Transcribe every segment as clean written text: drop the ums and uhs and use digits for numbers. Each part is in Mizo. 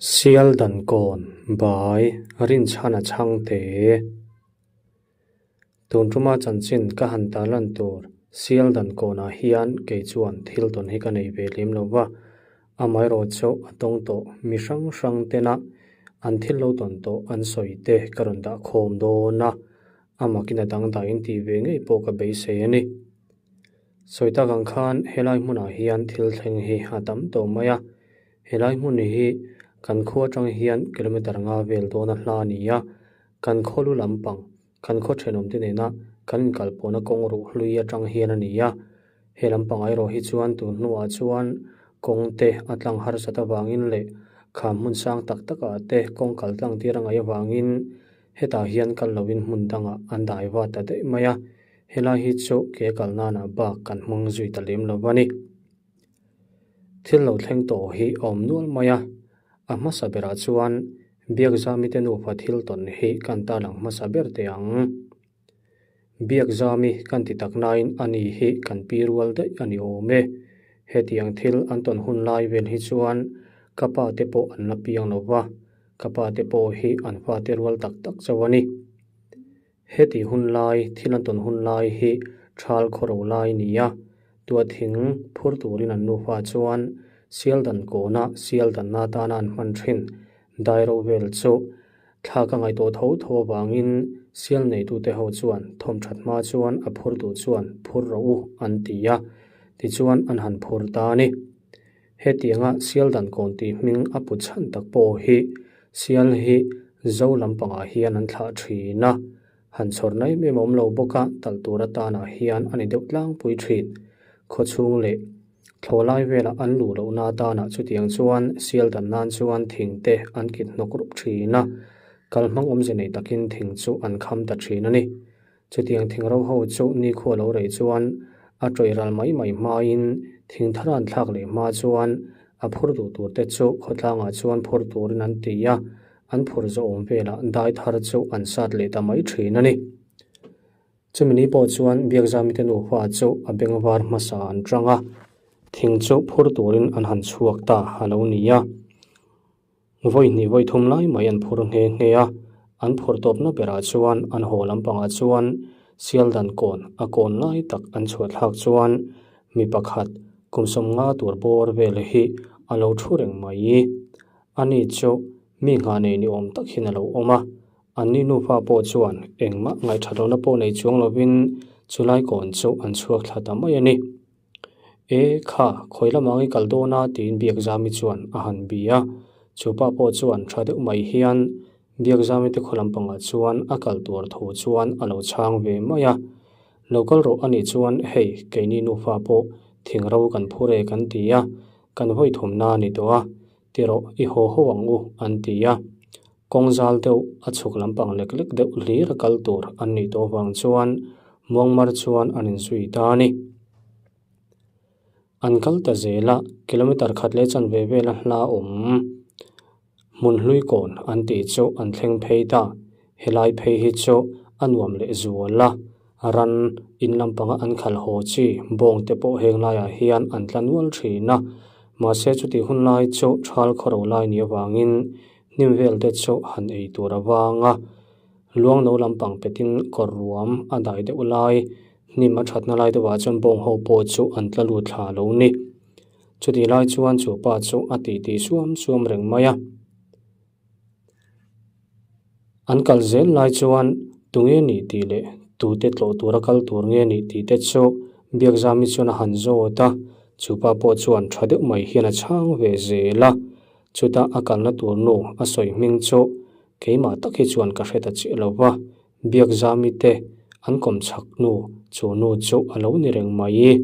Sial dan kawn bai rinchhan a chhang te. Tun tuma chanchin ka han tarlan tur sial dan kawnah hian kei chuan thil tawn hi ka nei ve lem lo va, amaherawhchu a tawng tawh mi hrang hrang tena an thil lo tawn tawh an sawi te ka rawn dah khawm dawn a, amakin a dangdaiin tih ve ngei pawh ka beisei a ni. Sawi tak ang khan helai hmunah hian thil thleng hi a tam tawh mai a, Helai hmun hi kan khua atang hian kilometer nga vel dawn a hla a ni a, kan khaw lu lampang, kan khaw thenawmte nena kan inkalpawhna kawng ruh hlui atang hian a ni a. He lampang erawh hi chuan tun hnuah chuan kawng te a tlang harsat avangin leh kham hmun sang tak takah te kawng kal tlang tir a ngaih avangin hetah hian kal loin hmun dangah an dai vat ta daih mai a, helai hi chu ke kal nanah bak kan hmang zui ta lem lo a ni. Thil lo thleng tawh hi a awm nual mai a, a hmasa berah chuan Biakzami te nufa thil tawn hi kan tarlang hmasa ber teh ang. Biakzami kan ti tak nain a ni hi kan pi rual daih a ni awm e. Hetiang thil an tawn hun lai vel hi chuan ka pa te pawh an la piang lo va, ka pa te pawh hi an fate rual tak tak chauh a ni. Heti hun lai, thil an tawn hun lai hi thal khawro lai ni a, tua thing phur turin an nufa chuan sial dan kawna sial danna atana an hman thin dairo vel chu thla ka ngaihtuah tho tho avangin sial neitute ho chuan thawmthat hma chuan a phur duh chuan phur rawh u an ti a, tichuan an han phur ta a ni. Hetianga sial dan kawn tih hming a pu chhan tak pawh hi sial hi zo lampangah hian an thlah thin a, han chhawr na em em a awm lo bawk a, talh tur atanah hian a ni deuh tlangpui thin. Khawchhung leh thlawhlai velah an luh lohna atanah chutiang chuan sial dan nan chuan thing te an kit hnawk rup thin a, kalhmang awmze nei takin thing chu an kham ta thin a ni. Chutiang thingro ho chu nikhua lo rei chuan a tawih ral mai mai hmain thing thar an thlak leh hma chuan a phur duh tur te chu khawtlangah chuan phur turin an ti a, an phur zawh awm velah dai thar chu an sat leh ta mai thin a ni. Chumi ni pawh chuan Biakzami te nufa chu a bengvar hmasa an tang a, thing chu phur turin an han chhuak ta a lo ni a. Vawi hnih vawi thum lai mai an phur nghe nghe a, an phur tawpna berah chuan an haw lampangah chuan sial dan kawn a kawn lai tak an chhuah thlak chuan mi pakhat kum sawmnga tur bawr vel hi a lo thu reng mai. Ani chu mi nghah nei ni awm tak hian a lo awm a, anni nufa pawh chuan engmah ngaihthat lohna pawh nei chuang lovin chulai kawn chu an chhuak thla ta mai a ni. E kha, khawi lamah i kal dawn a tiin Biakzami chuan a han bi a. Chu pa pawh chuan tha deuh mai hian Biakzami te khaw lampangah chuan a kal tur thu chuan a lo chhang ve mai a. Lo kal rawh a nih chuan hei keini nufa pawh thing ro kan phur e kan ti a, kan vawi thumna a ni tawh a, ti rawh i haw ho ang u an ti a. Kawng zal deuh a chhuk lampang lek lek deuh hlir a kal tur an nih tawh vang chuan muangmar chuan an inzui ta a ni. An kal ta zel a, kilometer khat leh chanve vela hla awm hmun hlui kawn an tih chu an thleng phei ta. Helai phei hi chu a nuam leh zual a, ran in lampanga an khalh haw chi bawng te pawh heng laiah hian an tla nual thin a, mahse chutih hun lai chu thal khawro lai ni avangin Hnim vel te chu han ei tur avanga luang no lampang petin kawr ruam a dai deuh lai, hnim a thatna lai deuhah chuan bawng ho pawh chu an tla lut thla lo ni. Chutih lai chuan chu pa chu a titi suam suam reng mai a. An kal zel lai chuan tunge nih tih leh tute tlawh tura kal tur nge nih tih te chu Biakzami chuan a han zawt a, chu pa pawh chuan tha deuh mai hian a chhang ve zel a. Chutah a kalna tur nu a sawi hming chu keimah tak hi chuan ka hre ta chiah lo va, Biakzami te an kawm chhak nu chu nu chu a lo ni reng mai.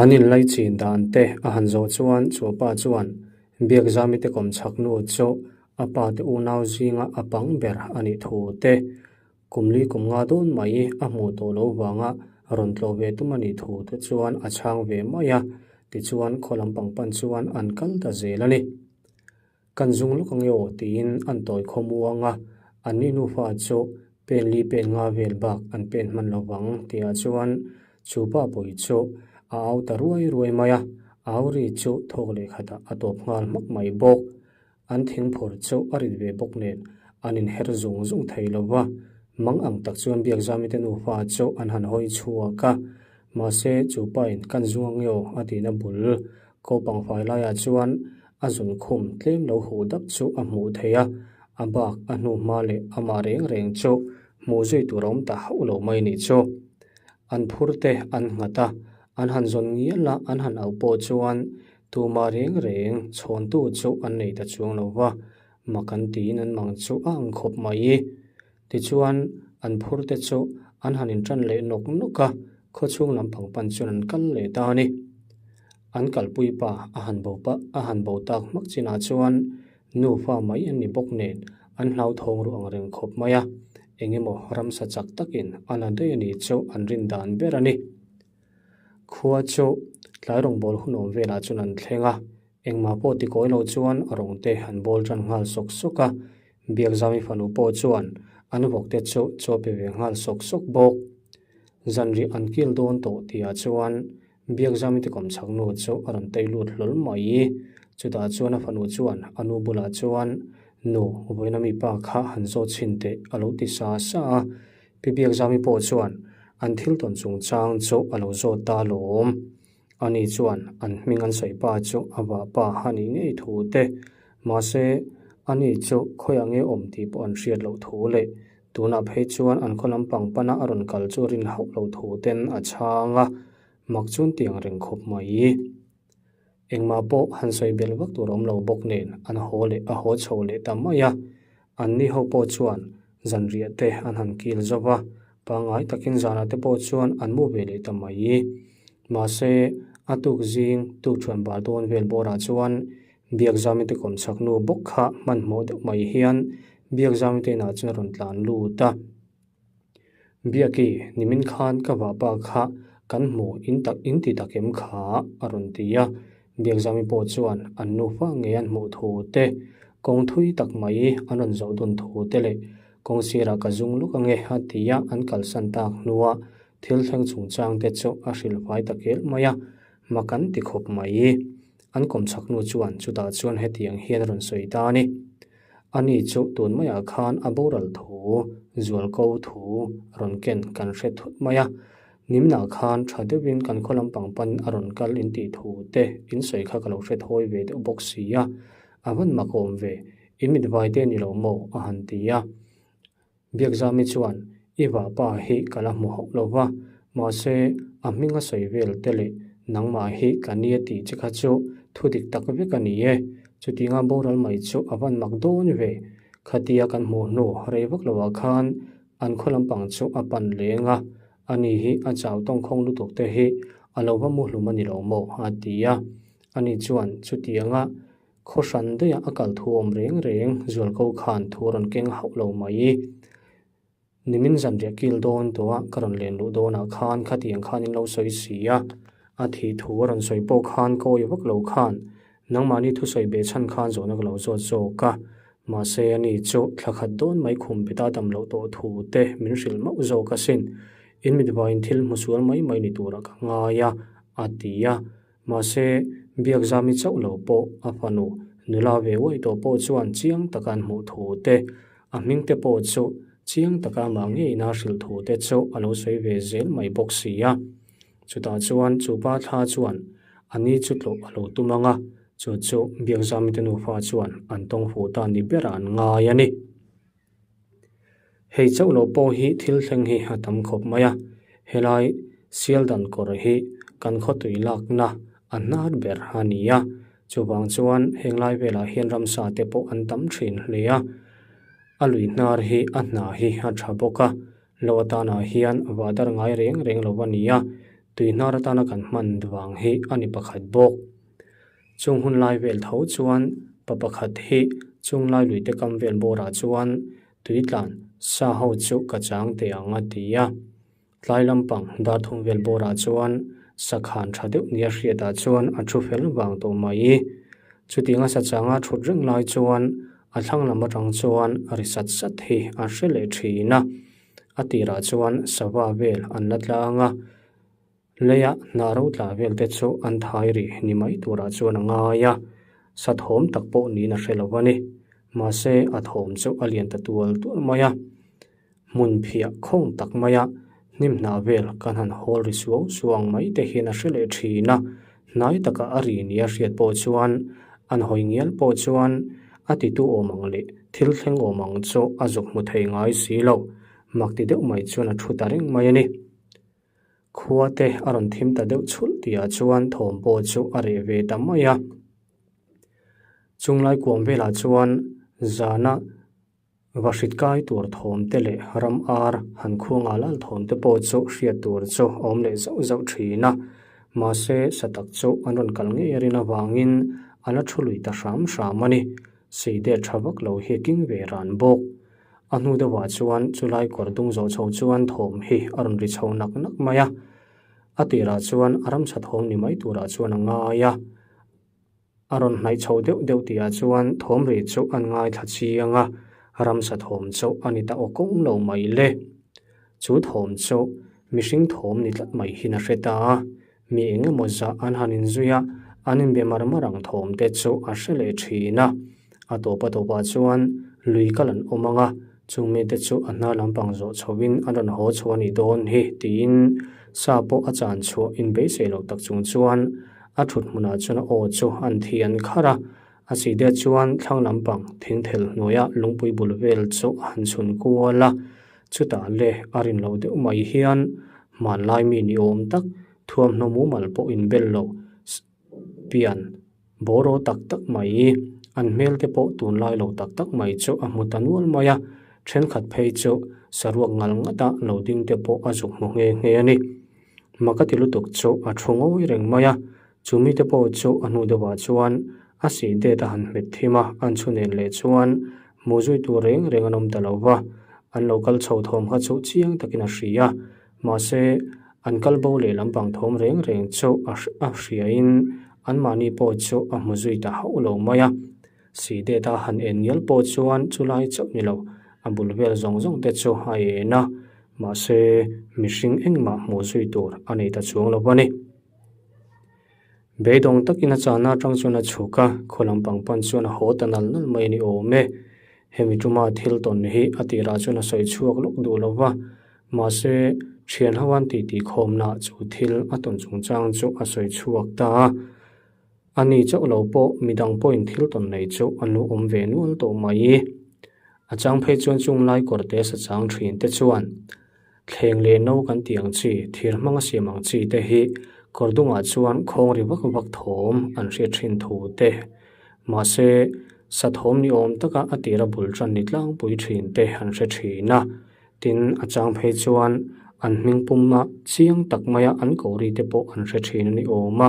An inlai chin dan te a han zawh chuan chu pa chuan Biakzami te kawm chhak nu chu a pa te unau zinga a pang ber a nih thu te, kum li kum nga dawn mai a hmuh tawh lo vanga rawn tlawh ve tum a nih thu te chuan a chhang ve mai a, tichuan khaw lampang pan chuan an kal ta zel a ni. Kan zung lawk ange aw tiin an tawi khaw muang a, an ni nufa chu pen li pen nga vel bak an pen hman lo vang tihah chuan chu pa pui chu a au ta ruai ruai mai a, au ri chu thawk leh khatah a tawp nghal hmak mai bawk. An thingphur chu a rit ve bawk nen an inher zung zung thei lo va, mang ang tak chuan Biakzami te nufa chu an han hawi chhuak a. Mahse, chu pain kan zung ange aw a tihna bul kopang fai laiah chuan a zun khum tlem lo huh dap chu a hmuh theih a, a bak a hnu hma leh amah reng reng chu hmuh zui tur a awm ta hauh lo mai nih chu. An phur te an nghat a, an han zawn ngial a, an han auh pawh chuan tumah reng reng chhawntu chu an nei ta chuang lo va, mak an tiin an mang chu a ang khawp mai. Tichuan, an phur te chu an han inṭan leh nawk nawk a, khawchhung lampang pan chuan an kal leh ta a ni. An kalpui pa a han bo pa a han bo tak hmak chinah chuan nufa mai an ni bawk nen an hlauthawng ruh ang reng khawp mai a, eng emaw ramsa chak takin a la daih a ni chu an rin dan ber a ni. Khua chu tlai rawngbâwl hun awm velah chuan an thleng a, Engmah pawh ti kawi lo chuan a rawng te an bawl tan nghal sawk sawk a, Biakzami fanu pawh chuan an vawk te chu chaw pe ve nghal sawk sawk bawk. Zanriah an kil dawn tawh tihah chuan Biakzami te kawmchhak nu chu a rawn tei lut hlawl mai. Chutah chuan a fanu chuan a nu bulah chuan, Nu, vawiin a mi pa kha han zawt chhin teh a lo ti sa sa a. Pi Biakzami pawh chuan an thil tawn chungchang chu a lo zawt ta alawm. Ani chuan an hming an sawi pa chu a vah pa a nih ngei thu te, mahse ani chu khawiah nge awm tih pawh an hriat loh thu leh tunah phei chuan an khaw lampang pana a rawn kal chu rin hauh lo thu ten a chhang a, mak chuan tiang reng khawp mai. Engmah pawh han sawi belh vak tur awm lo bawk nen an haw leh a haw chho leh ta mai a, Anni ho pawh chuan zanriah te an han kil zo va, pangngai takin zanah te pawh chuan an mu ve leh ta mai. Mahse, a tuk zing tuk thuan bar dawn vel bawrah chuan Biakzami te kawmchhak nu bawk kha hmanhmawh deuh mai hian Biakzami te inah chuan a rawn tlan lut a. Biaki, nimin khan ka vahpa kha kan hmu in tak in ti tak em kha? a rawn ti a. Biakzami pawh chuan an nufa ngei an hmuh thu te, kawng thui tak mai an rawn zawh dun thu te leh kawng sirah ka zung luk ange a ti a, an kalsan tak hnua thil thleng chungchang te chu a hrilh fai ta kel mai a, mak an ti khawp mai. An kawmchhak nu chuan chutah chuan hetiang hian a rawn sawi ta a ni. Ani chu tun maiah khan a boral thu, zualko thu rawn ken kan hre thut mai a. Niminah khan tha deuhin kan khaw lampang pan a rawn kal intih thu te in sawi kha ka lo hre thawi ve deuh bawk si a. A van mak awm ve, i mitvai te ni lo maw? a han ti a. Biakzami chuan, I vahpa hi ka la hmu hauh lo va, mahse a hming a sawi vel te leh nangmah hi ka nia tih che kha chu thu dik tak vek a ni e. Chutinga boral mai chu a van mak dawn ve. Khatia kan hmuh hnu rei vak loah khan an khaw lampang chu a pan leng a, ani hi a chau tawngkhawng lutuk te hi a lo va mu hlum a ni lo maw? a ti a. Ani chuan chutianga Khaw hran daih a a kal thu awm reng reng Zualko khan thu a rawn keng hauh lo mai. Nimin zanriah kil dawn tawh a ka rawn len luh dawnah khan khatiang khan in lo sawi si a, a thih thu a rawn sawi pawh khan ka awi vak lo khan nangmahni thusawi beh chhan khan zawhna ka lo zawt zawk a, mahse ani chu thla khat dawn mai khum beta dam loh tawh thu te min hrilh mauh zawk asin. In mitvaiin thil hmu sual mai mai ni turah ka ngai a, a ti a. Mahse, Biakzami chauh lo pawh a fanu nula ve uaih tawh pawh chuan chiang taka an hmuh thu te, a hming te pawh chu chiang taka amah ngeiin a hrilh thu te chu a lo sawi ve zel mai bawk si a. Chutah chuan chu pa thla chuan a ni chu tlawh a lo tum ang a, chu chu Biakzami te nufa chuan an tawng fuh ta ni berah an ngai a ni. Hei chauh loh pawh hi thil thleng hi a tam khawp mai a, helai Sialdan kawr hi kan khawtui lakna a hnar ber a ni a, chuvang chuan heng lai velah hian ramsa te pawh an tam thin hle a, a lui hnar hi a hna hi a tha bawk a, lo atanah hian vahdar ngai reng reng lo a ni a, tui hnar atana kan hman vang hi a ni pakhat bawk. Chung hun lai vel tho chuan pa pakhat hi chung lai lui te kam vel bawrah chuan tui tlan sa ho chu ka chang teh ang a ti a. Tlai lampang dar thum vel bawrah chuan sakhan tha deuh nia hriatah chuan a thu fel vang tawh mai. Chutianga sa changa thut reng lai chuan a thlang lam atang chuan ri sat sat hi a hre leh thin a. A tirah chuan sava vel an la tlang a. Leia hna ro tla vel te chu an thai ri ni mai turah chuan a ngai a. Sa thawm tak pawh niin a hre lo a ni. Mahse, a thawm chu a lian ta tual tual mai a. Hmun phiah khawng tak maia hnim hnah vel kan han hawl ri suau suau ang mai te hian a hre leh thin a. Hnai taka a ri nia hriat pawh chuan an hawi ngial pawh chuan a titu awm ang leh thil thleng awm ang chu a zuk hmu thei ngai si lo. Mak ti deuh mai chuan a thu ta reng mai a ni. Khua te a rawn thim ta deuh chhulh tihah chuan thawm pawh chu a reh ve ta mai a. Chunglai kuam velah chuan zana va hrit kai tur thawm te leh ram ar han khuangah lal thawm te pawh chu hriat tur chu a awm leh zauh zauh thin a. Mahse, sa tak chu an rawn kal ngei a rin avangin a la thu lui ta hram hram a ni. Sei det tha vak lo hi king ve ran bawk. A hnu deuhah chuan chulai kawr dung zawh chho chuan thawm hi a rawn ri chho nak nak mai a. A tirah chuan a ramsa thawm ni mai turah chuan a ngai a. A rawn hnaih chho deuh deuh tihah chuan thawm ri chu an ngaithla chiang a, ramsa thawm chu a ni ta awkawng lo mai le. Chu thawm chu mihring thawm ni tlat mai hian a hre ta a. Mi eng emaw zah an han inzui a, an inbe mar mar ang thawm te chu a hre leh thin a. A tawp a tawpah chuan lui kal an awm ang a, chung mite chu a hna lampang zawh chhoin an rawn haw chho a nih dawn hi tiin sa pawh a chan chhuah inbeisei loh tak chung chuan a thut hmunah chuan a aw chu an thi an kharh a. A si te chuan thlang lampang thingthel hnuaia lungpui bul vel chu a han chhun kual a, chutah le a rin loh deuh mai hian hmanlai mi ni awm tak thuamhnaw mumal pawh inbel lo pian bawraw tak tak mai, an hmel te pawh tunlai lo tak tak mai chu a hmu ta nual mai a, thenkhat phei chu saruak ngal ngata lo ding te pawh a zuk hmu nghe nghe a ni. Maka ti lutuk chu a thu ngawi reng mai a, chu mite pawh chu a hnu deuhah chuan a sih det a han hmet thim a, an chhu nen leh chuan hmu zui tur reng reng an awm ta lo va, an lo kal chho thawm kha chu chiang takin a hria. Mahse, an kal bo leh lampang thawm reng reng chu a a hriain anmahni pawh chu a hmu zui ta hauh lo mai a. Sideta han en ngial pawh chuan chulai chauh ni lo, a bul vel zawng zawng te chu a en a. Mahse, mihring engmah hmuh zui tur a nei ta chuang lo a ni. Beidawng takin a chahna atang chuan a chhuk a, khaw lampang pan chuan a haw ta nal nal mai a ni awm e. Hemi tuma thil tawn hi a tirah chuan a sawi chhuak lawk duh lo va, mahse, thian ho an titi khawmnaah chu thil a tawn chungchang chu a sawi chhuak ta a. Ani chauh lo pawh midang pawhin thil tawn nei chu an lo awm ve nual tawh mai. A chang phei chuan chung lai kawrte sa chang thin te chuan Thleng leh no kan tih ang chi, thir hmanga siam ang chi te hi kawr dungah chuan khawng ri vak vak thawm an hriat thin thu te. Mahse, sa thawm ni awm taka a tira bul tan ni tlangpui thin te an hre thin a. Tin, a chang phei chuan an hming puma chiang tak maia an ko ri te pawh an hre thin a ni awm a.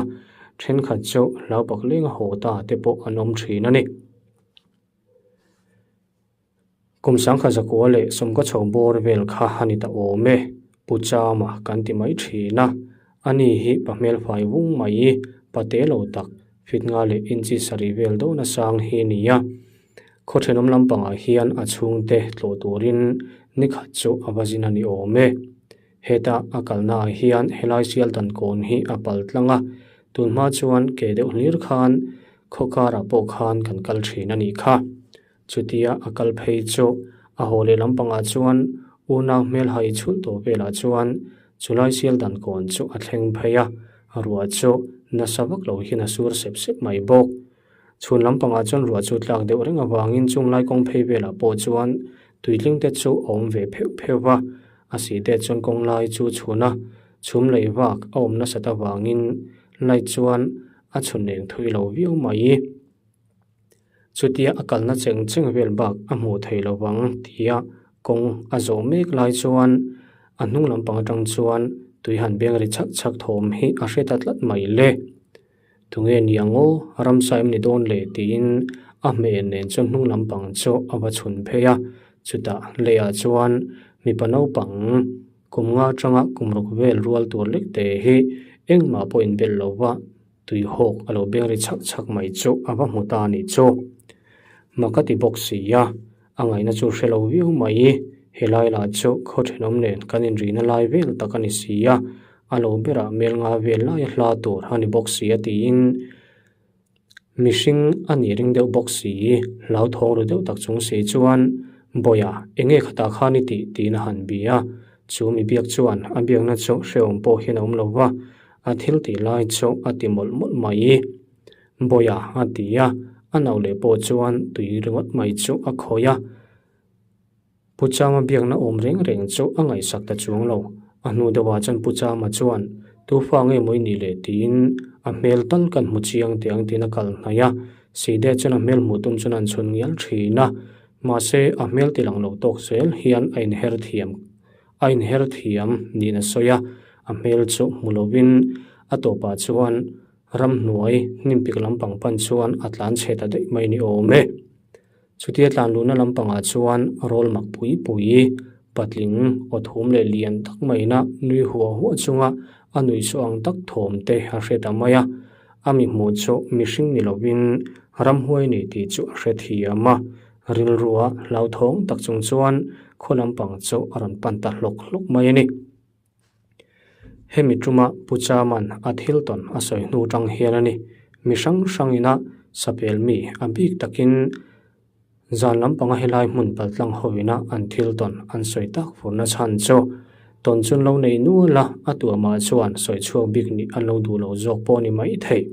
Thenkhat chu hlau bak lenga haw ta te pawh an awm thin a ni. Kum sangkhat zakua leh sawmka chho bawr vel kha a ni ta awm e, Pu Chama kan ti mai thin a. Ani hi pa hmel fai vung mai i, pa te lo tak, fit nga leh inchi sarih vel deuh na sang hi a ni a. Khaw thenawm lampangah hian a chhungte tlawh turin nikhat chu a va zin a ni awm e. Heta a kalnaah hian helai sial dan kawn hi a pal tlang a, tunhma chuan ke deuh hlir khan khaw karah pawh khan kan kal thin a nih kha. Chutia a kal phei chu a haw leh lampangah chuan unau hmel hai chhulh tawh velah chuan chulai sial dan kawn chu a thleng phei a, ruah chu nasa vak lo hian a sur sep sep mai bawk. Chhun lampangah chuan ruah chu tlak deuh reng avangin chunglai kawng phei velah pawh chuan tuitling te chu a awm ve pheuh pheuh va, a si te chuan kawng lai chu chhun a, chhum lei vak a awm nasat avangin light chuan a chhun eng thui lo viau mai. Chutia a kalna cheng cheng vel bak a hmuh thei lo vang tia kawng a zawh mek lai chuan a hnung lampang atang chuan tui han beng ri chhak chhak thawm hi a hre ta tlat mai le. Tunge ni ang aw, ramsa em ni dawn le tiin a hmeh nen chuan hnung lampang chu a va chhun phei a, chutah leiah chuan mipa naupang kum nga atanga kum ruk vel rual tur lek te hi engmah pawh inbelh lo va, Tui hawk a lo beng ri chhak chhak mai chu a va hmu ta a nih chu. Mak a ti bawk si a, a ngaihna chu hre lo viau mai. Helai lah chu khaw thenawm nen kan inrihna lai vel tak a ni si a, a lo berah mel nga vel laia hla tur a ni bawk si a tiin. Mihring a nih ring deuh bawk si, hlauthawng ru deuh tak chung si chuan, Bawiha, enge khatah khan i tih? tiin a han bi a. Chu mi biak chuan a biakna chu hrehawm pawh hian a awm lo va, a thil tih lai chu a ti mawlh mawlh mai. Bawiha a ti a, a nau leh pawh chuan tui ringawt mai chu a khawi a. Pu Chama biakna awm reng reng chu a ngaihsak ta chuang lo. A hnu deuhah chuan Pu Chama chuan, Tu fa nge maw i nih le? tiin a hmel tal kan hmu chiang teh ang tiin a kal hnaih a. Side chuan a hmel hmuh tum chuan an chhun ngial thin a. Mahse, a hmel ti lang lo tawk zel hian a inher thiam a inher thiam niin a sawi a. A hmel chu hmu lovin a tawpah chuan ramhnuai hnimpik lampang pan chuan a tlan chhe ta daih mai ni awm e. Chutia tlan luhna lampangah chuan rawl mak pui pui, patling aw thum leh lian tak maina nui huah huah chunga a nuihsaw ang tak thawm te a hre ta mai a. A mi hmuh chu mihring ni lovin ramhuai nei tih chu a hre thiam a. Rilrua hlauthawng tak chung chuan khaw lampang chu a rawn pan ta hlawk hlawk mai a ni. Hemi tuma Pu Chaman a thil tawn a sawi hnu tang hian a ni. Mi hrang hrangin a sapel mi a bik takin zan lampanga helai hmun paltlang hovina an thil tawn an sawi tak furna chhan chu tawn chun lo nei nual a, a tuahmah chuan sawi chhuak bik nih an lo duh lo zawk pawh a ni mai thei.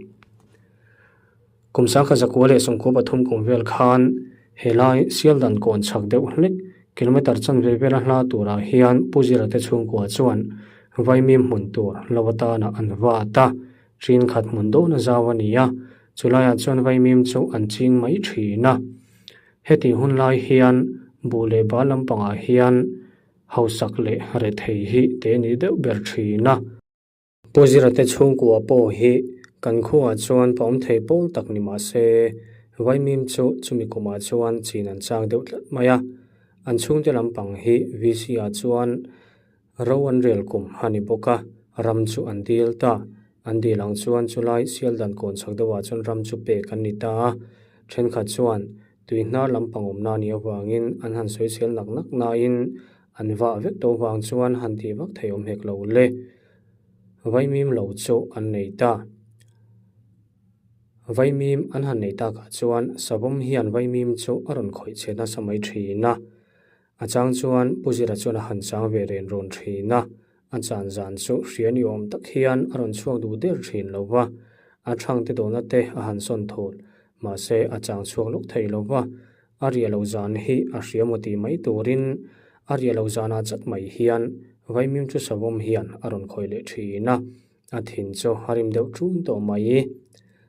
Kum sangkhat zakua leh 13 kum vel khan helai Sialdan kawn chhak deuh hlek kilometre chanve vela hla turah hian Pu Zira te chhungkua chuan Vaimim hmun tur lo atana an vat a, ṭin khat hmun dawhna zau a ni a, chulaiah chuan Vaimim chu an ching mai ṭhin a. Heti hun lai hian buh leh bal lampangah hian hausak leh rethei hi te ni deuh ber ṭhin a. Pu Zira te chhungkua pawh hi kan khuaah chuan pa awm thei pawl tak ni mah se, Vaimim chu chumi kumah chuan chin an chang deuh tlat mai a. An chhungte lampang hi VC ah chuan ro an rel kum a ni bawk a, ram chu an dil ta. An dil ang chuan chulai Sialdan kawn chhak deuhah chuan ram chu pek an ni ta a, thenkhat chuan tui hnar lampang awmna a nih avangin an han sawisel nak nak nain An vah vek tawh vang chuan han tih vak thei awm hek lo le. Vaimim lo chu an nei ta. Vaimim an han nei takah chuan savawm hian vaimim chu a rawn khawih chhe nasa mai thin a. A chang chuan Pu Zira chuan a han chang ve ren rawn thin a. A chan zan chu hria ni awm tak hian a rawn chhuak duh der thin lo va. A thangte dawhna te a han sawn thul. Mahse a chang chhuak lawk thei lo va. A riah loh zan hi a hria maw tih mai turin a riah loh zanah chat mai hian Vaimim chu savawm hian a rawn khawih leh thin a, a thin chu a rim deuh ṭun tawh mai.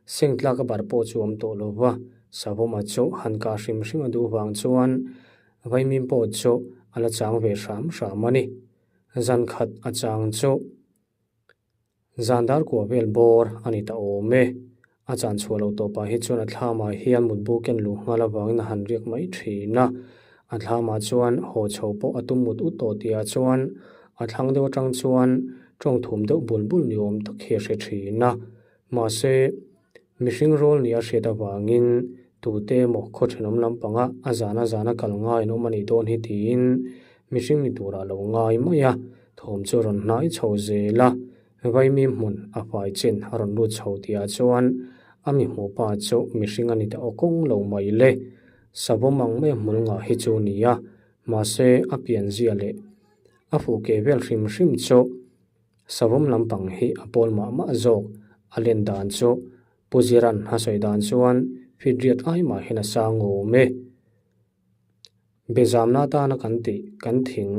Seng tlak a bar pawh chu awm tawh lo va, savawma chu han kah hrim hrim a duh vang chuan Vaimim pawh chu a la chang ve hram hram a ni. Zan khat a chang chu. Zan dar kua vel bawr a ni ta awm e. A chan chhuah loh tawpah hi chuan a thlamah hian mutbu ken luh nghal avangin a han riak mai thin a. A thlamah chuan haw chho pawh a tum mut ut tawh tihah chuan a thlang deuh atang chuan tawng thum deuh bul bul ni awm tak hi a hre thin a. Mahse, mihring rawl nia hriat avangin tute emaw khaw thenawm lampanga a zana zana kal ngai an awm a nih dawn hi tiin mihring ni turah a lo ngai mai a. Thawm chu a rawn hnai chho zel a, Vaimim hmun a fai chin a rawn lut chho tihah chuan a mi hmuh pa chu mihring a ni ta aw kawng lo mai le. Savawm ang mai a hmul ngah hi chu ni a, mahse a pianzia leh a fuh ke vel hrim hrim chu savawm lampang hi a pawl mah mah zawk. A len dan chu Pu Ziran a sawi dan chuan feet riat ai mah hian a sang awm e. Bezamna atana kan tih kan thing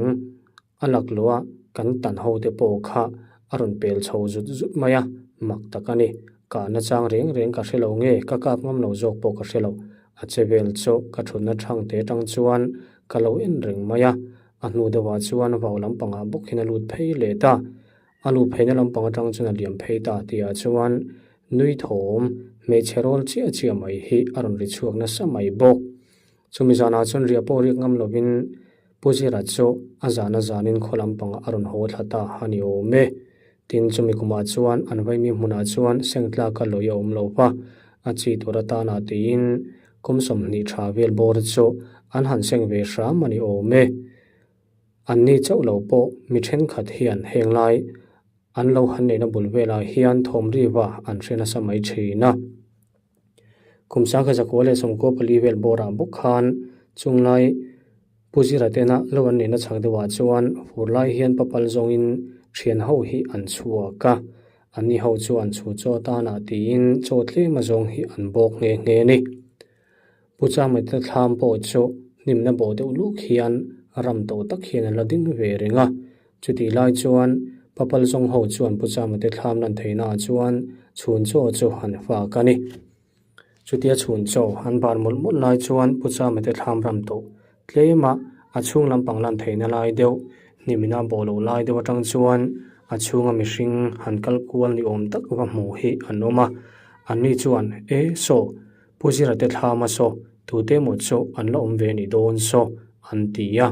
a lakluh a kan tan ho te pawh kha a rawn pel chho zut zut mai a, mak tak a ni. Kahna chang reng reng ka hre lo nge, ka kap ngam lo zawk pawh ka hre lo. A che vel chu ka thutna thang te atang chuan ka lo en reng mai a, a hnu deuhah chuan vau lampangah bawk hian a lut phei leh ta. A lu pheina lampang atang chuan a liam phei ta tihah chuan nui thawm hmeichhe rawl chiah chiah mai hi a rawn ri chhuak nasa mai bawk. Chumi zanah chuan riah pawh riak ngam lovin Pu Zira chu a zana zanin khaw lampangah a rawn haw thla ta a ni awm e. Tin, chumi kumah chuan an vaimi hmunah chuan seng tlaka lawi a awm lo va, a chi tur atana tiin kum 20 tha vel bawr chu an han seng ve hram a ni awm e. Anni chauh lo pawh mi thenkhat hian heng lai an lo han neihna bul velah hian thawm riva an hre nasa mai thin a. Kum 1994 vel bawrah bawk khan chunglai Pu Zira tena lo an neihna chhak deuhah chuan fur lai hian papal zawngin thian ho hi an chhuak a, anni ho chuan chu chaw tanah tiin chaw tlem a zawng hi an bawk nghe nghe a ni. Pu Chamate thlam pawh chu hnimna bawh deuh luk hian ram tawh tak hian a la ding ve reng a, chutih lai chuan papal zawng ho chuan Pu Chamate thlam lan theihnaah chuan chhun chaw chu han fak a ni. Chutia chhun chaw an bar mawlh mawlh lai chuan Pu Chamate thlam ram tawh tlema a chhung lampang lan theihna lai deuh hnimina bawh loh lai deuh atang chuan a chhunga mihring han kal kual ni awm tak va hmuh hi an awm a, anni chuan, E saw, Pu Zira te thlama saw, tute emaw chu an la awm ve ni dawn saw, an ti a.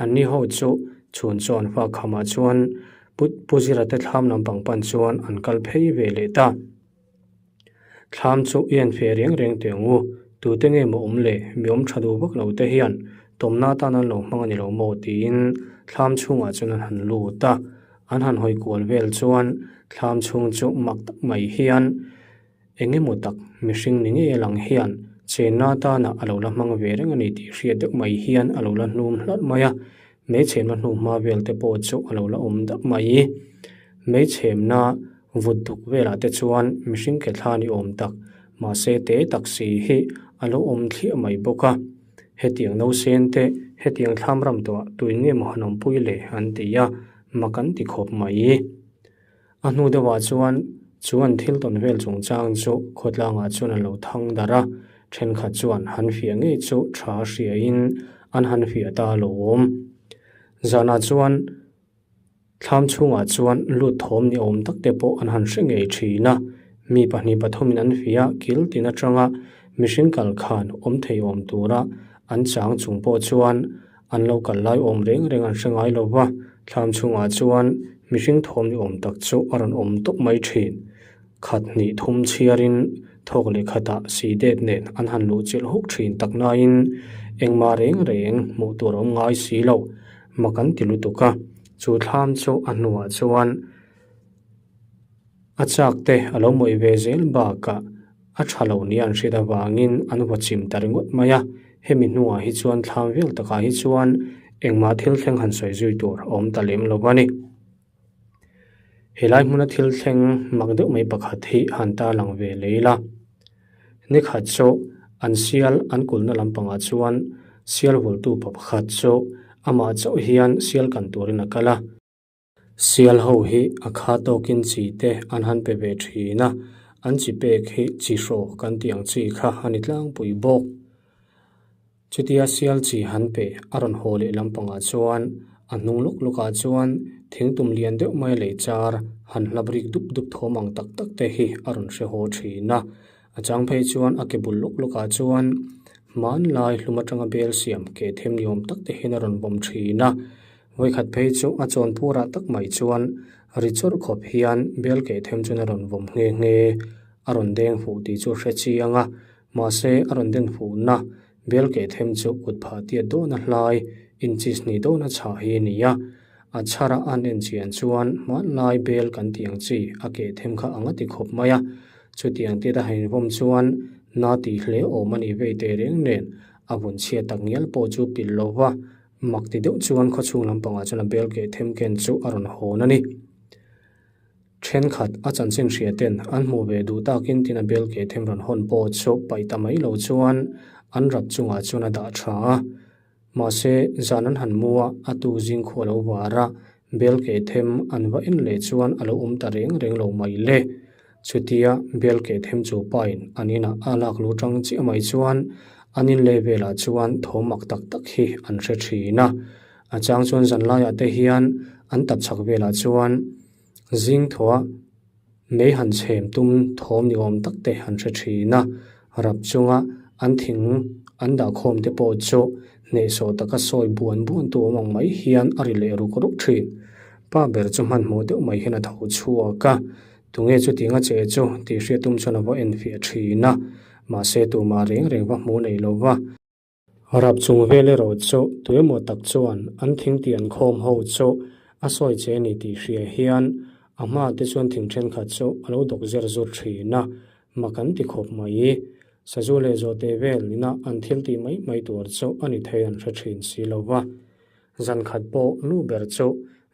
Anni ho chu chhun chaw an fak khamah chuan Pu Zira te thlam lampang pan chuan an kal phei ve leh ta. Thlam chu i en fe reng reng teh ang u, tute nge maw awm le, mi awm tha duh vak lo te hian tawmna atan an lo hmang a ni lo maw tiin thlam chhungah chuan an han lut a, an han hawi kual vel chuan thlam chhung chu mak tak mai hian eng emaw tak mihring ni ngei a lang hian chenna atana a lo la hmang ve reng a ni tih hriat deuh mai hian a lo la hnum hlarh mai a, meichhemna hnuhma vel te pawh chu a lo la awm dap mai. Meichhemna vut duk velah te chuan mihring ke thla ni awm tak, mahse te tak si hi a lo awm thliah mai bawk a. Hetiang nausen te, hetiang thlam ram tawhah tuin nge maw han awmpui le an ti a, mak an ti khawp mai. A hnu deuhah chuan chu an thil tawn vel chungchang chu khawtlangah chuan a lo thang darh a, thenkhat chuan han fiah ngei chu tha hriain an han fiah ta a lo awm. Zanah chuan Thlam chhungah chuan lut thawm ni awm tak te pawh an han hre ngei thin a, mi pahnih pathumin an fiah kil tin atanga mihring kal khan awm thei awm tura an chang chung pawh chuan an lo kal lai awm reng reng an hre ngai lo va, thlam chhungah chuan mihring thawm ni awm tak chu a rawn awm tawp mai thin. Khat hnih thum chhiarin thawk leh khatah si det nen an han luh chilh huk thin tak nain engmah reng reng hmuh tur a awm ngai si lo. Mak an ti lutuk a, chu thlam chu a hnuah chuan a chak te a lo mawih ve zel bakah a tha lo nia an hriat avangin an va chim ta ringawt mai a, hemi hnuah hi chuan thlam vel takah hi chuan engmah thil thleng han sawi zui tur a awm ta lem lo a ni. Helai hmuna thil thleng mak deuh mai pakhat hi han tarlang ve lei la. Nikhat chu an sial an kulhna lampangah chuan sial vultu pa pakhat chu amah chauh hian sial kan turin a kal a. Sial ho hi a kha tawkin chi te an han pe ve thin a, an chi pek hi chi hraw kan tih ang chi kha a ni tlangpui bawk. Chutia sial chi han pe a rawn haw leh lampangah chuan a hnung lawk lawkah chuan thingtum lian deuh mai lei char han hlap rik dup dup thawm ang tak tak te hi a rawn hre haw thin a. A chang phei chuan a ke bul lawk lawkah chuan hmanlai hlum atanga bel siam ke them ni awm tak te hian a rawn vawm thin a. Vawikhat phei chu a chawn purah tak mai chuan ri chawrh khawp hian bel ke them chuan a rawn vawm nghe nghe. A rawn deng fuh tih chu hre chiang a. Mahse, a rawn den fuhna bel keh them chu kut phah tiat dawna hlai inches hnih dawna chhah hi a ni a. A chhara an en chian chuan hmanlai bel kan tih ang chi a keh them kha ang a ti khawp mai a. Chutiang tiat a han invawm chuan na tih hle awm a nih vei teh reng nen a vun chhiat tak ngial pawh chu pilh lo va, mak ti deuh chuan khawchhung lampangah chuan a bel keh them ken chu a rawn hawn a ni. Thenkhat a chanchin hria ten an hmuh ve duh takin tin a bel ke them rawn hawn pawh chu paih ta mai lo chuan an rap chungah chuan a dah tha a. Mahse, zan an han mu a, a tu zing khu a lo var a, bel ke them an va en leh chuan a lo awm ta reng reng lo mai le. Chutia bel ke them chu pain an inah a lak lu tang chiah mai chuan an in leh velah chuan thawm mak tak tak hi an hre thin a. A chang chuan zanlaiah te hian an tapchhak velah chuan Zing thuah mei han chhem tum thawm ni awm tak te han hre thin a, rap chunga an thing an dah khawm te pawh chu hnehsawh taka sawi buan buan tu awm ang mai hian a ri leh ruk ruk thin. Pa ber chu hmanhmawh deuh mai hian a tho chhuak a, tunge chutinga che chu tih hriat tum chuan a va enfiah thin a, mahse tumah reng reng va hmuh nei lo va. Rap chung vel erawh chu tuemaw tak chuan an thingtian khawm ho chu a sawi che a ni tih hria hian a hma te chuan thing thenkhat chu a lo dawk zer zur thin a, mak an ti khawp mai. Sazu leh zawhte vel ina an thil tih mai mai tur chu a ni thei an hre thin si lo va. Zan khat pawh nu ber chu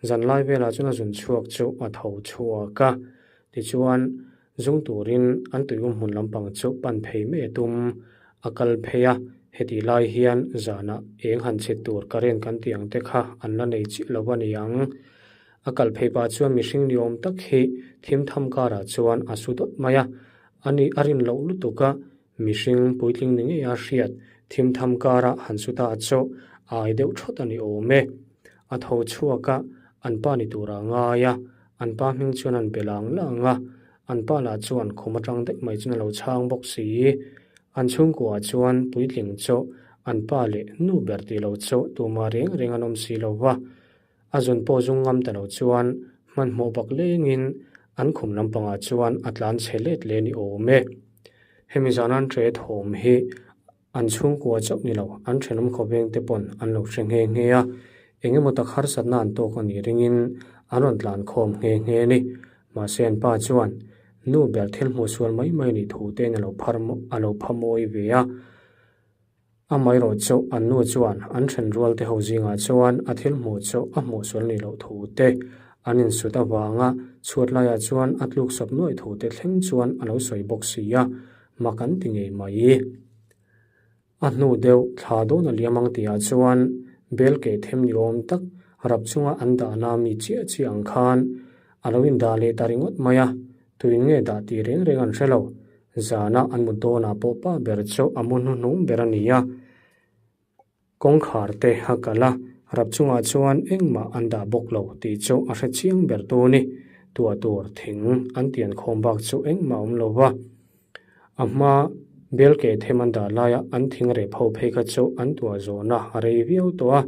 zan lai velah chuan a zun chhuak chu a tho chhuak a. Tichuan, zung turin an tuium hmun lampang chu pan phei mai a tum. A kal phei a, hetih lai hian zanah eng han chhit tur current kan tih ang te kha an la nei chiah lo a ni ang. A kal phei pah chuan mihring ni awm tak hi thim tham karah chuan a su dawt mai a, ani a rin loh lutuk a, mihring puitling ni ngei a hriat thim tham kara han su ta chu a ai deuh thawt a ni awm e. A tho chhuak a, an pa ni tura a ngai a, an pa hming chuan an be lang lang a, an pa lah chuan khum atang daih mai chuan a lo chhang bawk si. An chhungkuaah chuan puitling chu an pa leh nu ber tih lo chu tumah reng reng an awm si lo va. A zun pawh zung ngam ta lo chuan hmanhmawh bak lengin an khum lampangah chuan a tlan chhe let leh ni awm e. Hemi zan an ṭe thawm hi an chhungkua chauh ni lo, an ṭhenawm khawveng te pawn an lo hre nghe nghe a, eng emaw tak harsatna an tawk a nih ringin an rawn tlan khawm nghe nghe a ni. Mahse an pa chuan nu ber thil hmuh sual mai mai nih thu tein a lo phar a lo pha mawi ve a. Amaherawh chu an nu chuan an then rual te ho zingah chuan a thil hmuh chu a hmuh sual ni loh thu te, an insut avanga chhuat laiah chuan a tluk sawp nuaih thu te thleng chuan a lo sawi bawk si a, mak an ti ngei mai. A hnu deuh thla dawn a liam ang tihah chuan bel keh them ni awm tak rap chunga an dahna mi chiah chiah ang khan a lo indah leh ta ringawt mai a, tuin nge dah tih reng reng an hre lo. Zana an mut dawnah pawh pa ber chu a mu hnuhnung ber a ni a, kawngkhar te a kal a, rap chungah chuan engmah an dah bawk lo tih chu a hre chiang ber tu ni. Tuah tur thing an tian khawm bak chu engmah a awm lo va, a hma bel keh them an dah laia an thing rep ho phei kha chu an tuah zawhna a rei viau tawh a,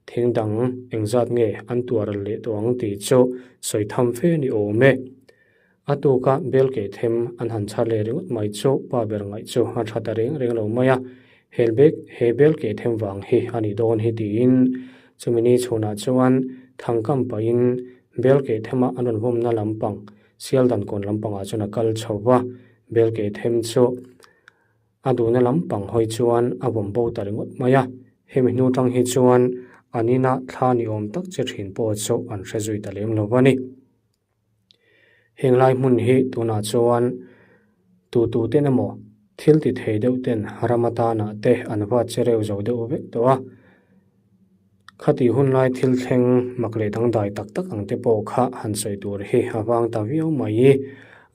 thing dang engzat nge an tuah ral leh tawh ang tih chu sawi tham fe ni awm e. A tuka bel keh them an han chhar leh ringawt mai chu pa ber ngaih chu a tha ta reng reng lo mai a, hel bek he bel keh them vang hi a nih dawn hi tiin chumi ni chhunah chuan thangkam pahin bel keh thema an rawn vawmna lampang sialdan kawn lampangah chuan a kal chho va, bel keh them chu a duhna lampang hawi chuan a vawm bo ta ringawt mai a, hemi hnu tang hi chuan an inah thla ni awm tak che thin pawh chu an hre zui ta lem lo a ni. Heng lai hmun hi tunah chuan tutu ten emaw thil ti thei deuh ten ram atana te an va che reu zo deuh vek tawh a. Khati hun lai thil thleng mak leh dangdai tak tak ang te pawh kha han sawi tur hi a vang ta viau mai.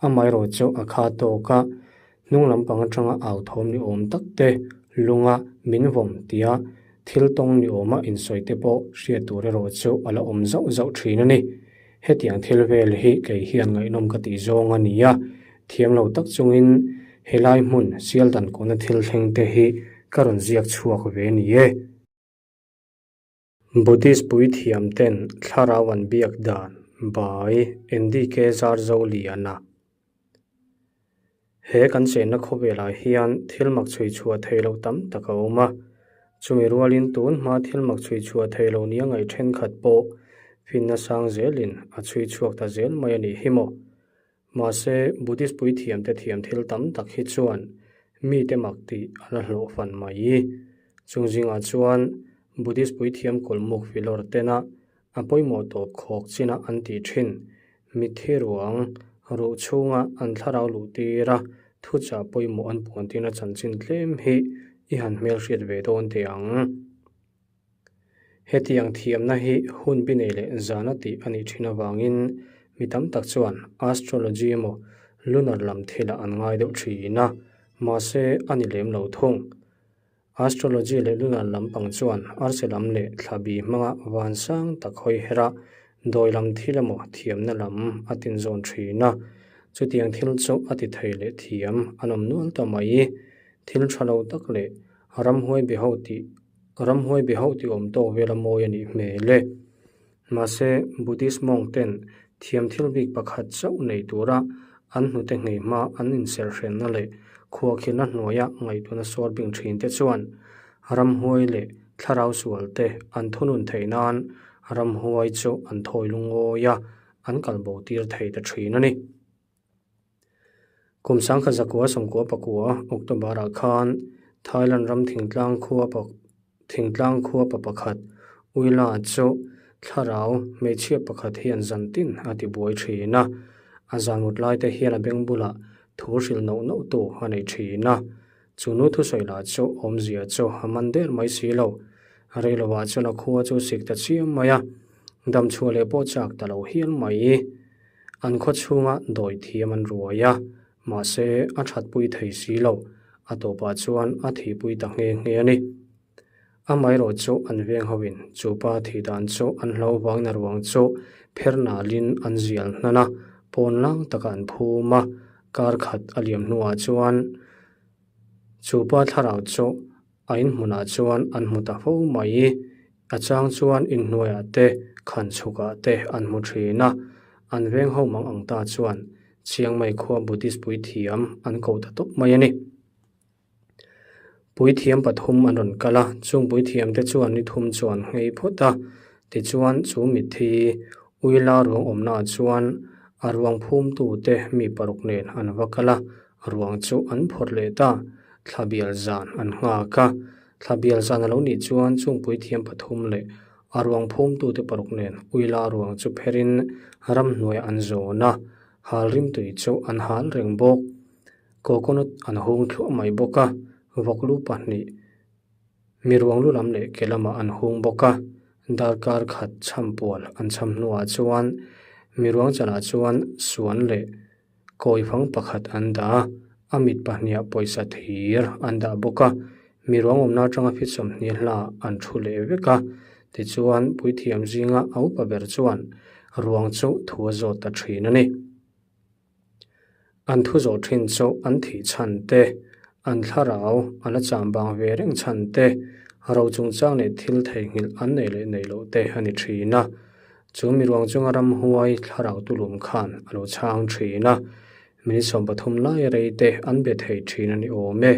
Amaherawh chu a kha tawk a, Hnung lampang atanga au thawm ni awm tak te, lunga min vawm tia thil tawng ni awma insawi te pawh hriat tur erawh chu a la awm zauh zauh thin a ni. Hetiang thil vel hi kei hian ngaihnawm ka tih zawng a ni a, thiam lo tak chungin helai hmun sialdan kawna thil thleng te hi ka rawn ziak chhuak ve ni e. Buddhist puithiam ten thlarau an biak dan by NDK Zarzoliana. He kan chenna khawvelah hian thil mak chhui chhuah theih loh tam tak a awm a, chumi rualin tun hma thil mak chhui chhuah theih loh nia ngaih thenkhat pawh finna sang zelin a chhui chhuak ta zel mai a nih hi maw. Mahse, Buddhist puithiamte thiam thil tam tak hi chuan mite mak tih a la hlawh fan mai. Chung zingah chuan Buddhist puithiam kawlmuk filawr tena a pawimawh tawp khawk china an tih thin. Mitthi ruang ruh chhunga an thlarau luh tir a, thuchah pawimawh an puan tirna chanchin tlem hi i han hmelhriat ve dawn teh ang. Hetiang thiamna hi hun bi nei leh zana tih a nih thin avangin mi tam tak chuan astrology emaw lunar lam thilah an ngai deuh thin a, mahse a ni lem lo thung. Astrology leh lunar lampang chuan arsi lam leh thla bi hmanga van sang tak hawi her a, dawi lam thil emaw thiamna lam a tinzawn thin a. Chutiang thil chu a ti thei leh thiam an awm nual ta mai. Thil tha lo tak leh ramhuai be ho tih ramhuai be ho tih awm tawk vel a mawi a nih hmel e. Mahse, Buddhist monk ten thiam thil bik pakhat chauh nei tura an hnute nghei hma an inserhrenna leh khuahkhirhna hnuaia ngaihtuahna sawr bing thin te chuan ramhuai leh thlarau sual te an thunun theih nan ramhuai chu an thawi lungawi a, an kalbo tir thei ta thin a ni. Kum 1999 October-ah khan Thailand ram thingtlang khua thingtlang khua pa pakhat Uila chu thlarau hmeichhia pakhat hian zan tin a ti buai thin a, a zan mut lai te hian a beng bulah thu hrilh nauh nauh tu a nei thin a. Chu nu thusawi lah chu awmzia chu a man der mai si lo. Reiloah chuan a khua chu sik ta chiam mai a, damchhuah leh pawh chak ta lo hial mai. An khaw chhunga dawi thiam an ruai a, mahse a thatpui thei si lo, a tawpah chuan a thihpui ta nghe nghe a ni. Amaherawh chu an veng hoin chu pa thih dan chu an hlo vangna ruang chu pher nalin an zial hnan a, pawn lang takah an phum a, kar khat a liam hnuah chuan chu pa thlarau chu A inhmunah chuan an hmu ta fo mai. A chang chuan inhnuaiah te, khan chhukah te an hmu thin a. An veng ho mang ang ta chuan Chiang Mai khua Buddhist puithiam an ko ta tawp mai a ni. Puithiam pathum an rawn kal a, chung puithiam te chuan ni thum chu an nghei phawt a. Tichuan chu mitthi Uila ruang awmnaah chuan a ruang phumtute mi paruk nen an va kal a, Ruang chu an phawrh leh ta, thla bial zan an nghak a. Thla bial zan a lo nih chuan chungpui thiam pathum leh a ruang phumtute paruk nen Uila ruang chu pherin ramhnuaiah an zawn a, hal rimtui chu an hal reng bawk. Coconut an hung thluah mai bawk a, vawklu pahnih mi ruang lu lam leh ke lamah an hung bawk a. Darkar khat chhampual an chham hnuah chuan mi ruang chanah chuan suan leh Kawihvang pakhat an dah a, a mit pahniha pawisa thir an dah bawk a, mi ruang awmna atanga fit 20 hla an thu leh vek a, tichuan puithiam zinga a upa ber chuan ruang chu thu a zawt ta thin a ni. An thu zawh thin chu an thih chhan te, an thlarau a la cham bang ve reng chhan te, ro chungchang leh thil theihnghilh an nei leh nei loh te a ni thin a. Chu mi ruang chunga ramhuai thlarau tulum khan a lo chhang thin a, minute 13 lai rei te an be thei thin a ni awm e.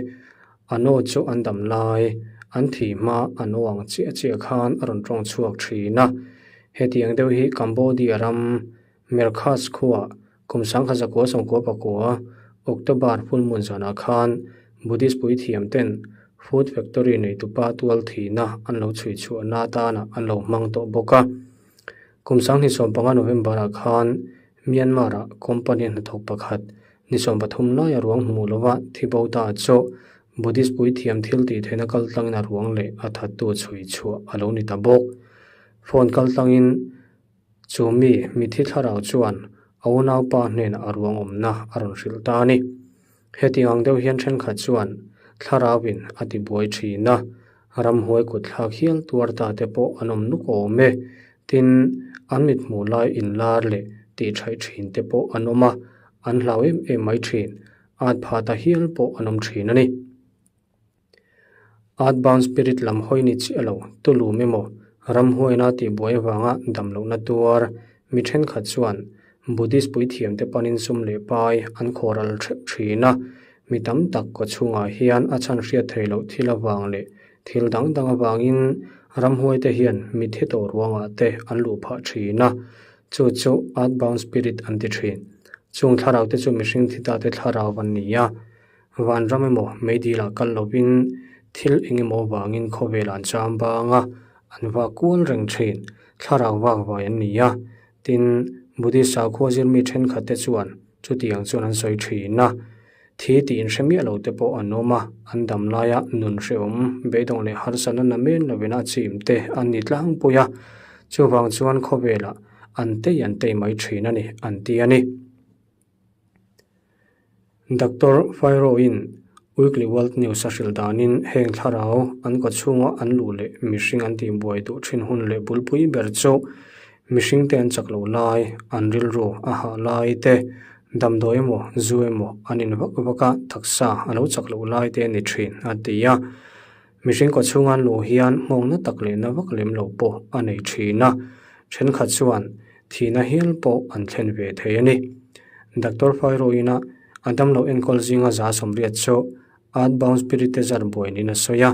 A naw chu an dam lai, an thih hma a naw ang chiah chiah khan a rawn tawng chhuak thin a. Hetiang deuh hi Cambodia ram Merkhas khuaa kum 1999 October full moon zanah khan Buddhist puithiam ten Food Factory neitupa tual thihna an lo chhui chhuahna atana an lo hmang tawh bawk a. Kum 2015 November-ah khan Myanmar-ah company hnathawk pakhat ni 13 laia ruang hmuh lova thi bo ta chu Buddhist puithiam thil tih theihna kaltlangin a ruang leh a thattu chhui chhuah a lo ni ta bawk. Phone kaltlangin Chu mi mithi thlarau chuan a unaupa hnenah a ruang awmna a rawn hrilh ta a ni. Hetiang ang deuh hian thenkhat chuan thlarauin a ti buai thin a, ramhuai kutthlak hial tuar ta te pawh an awm nuk awm e. Tin, an mithmuh lai inlar leh tihṭhaih thin te pawh an awm a, an hlau em em mai thin, at phah ta hial pawh an awm thin a ni. Earthbound spirit lam hawi ni chiah lo, tulum emaw, ramhuaina tihbuai avanga damlohna tuar mi thenkhat chuan Buddhist puithiamte panin sum leh pai an khawral theuh thin a, mi tam tak kawchhungah hian a chhan hriat theih loh thil avang leh thil dang dang avangin ramhuaite hian mitthi tawh ruangah te an luh phah thin a, chu chu earthbound spirit an ti thin. Chung thlarau te chu mihring thi tate thlarau an ni a. Vanram emaw meidilah kal lovin thil eng emaw vangin khawvel an cham bang a, an vak kual reng thin. Thlarau vak vai an ni a. Tin, Buddhist sakhua zirmi thenkhat te chuan chutiang chuan an sawi thin a. Thi tih inhre miah lo te pawh an awm a, an dam laia nun hrehawm, beidawng leh harsatna namen lovin a chim te an ni tlangpui a. Chuvang chuan khawvelah an tei an tei mai thin a ni, an ti a ni. Doctor Fairo-in Weekly World News a hrilh danin heng thlarau an kaw chhunga an luh leh mihring an tihbuai duh thin hun leh bulpui ber chu mihringte an chak loh lai, an rilru a hah lai te, damdawi emaw zu emaw an in vak vak a taksa a lo chak loh lai te a ni thin a ti a. Mihring kaw chhunga an luh hian nghawngna tak leh na vak lem lo pawh a nei thin a, thenkhat chuan thihna hial pawh an thlen ve thei a ni. Doctor Fairo-ina a damlo enkawl zinga 180 chu Earthbound Spirit te zar buai niin a sawi a.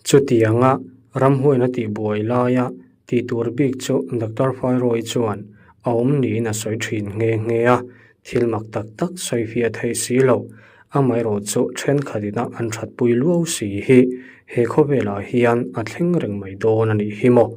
Chutianga ramhuaina tihbuai laia tih tur bik chu Doctor Fairo-i chuan a awm niin a sawi thin nghe nghe a. Thil mak tak tak sawifiah theih si loh, amaherawhchu thenkhat ina an thatpui luau si hi he khawvelah hian a thleng reng mai dawn a nih hi maw?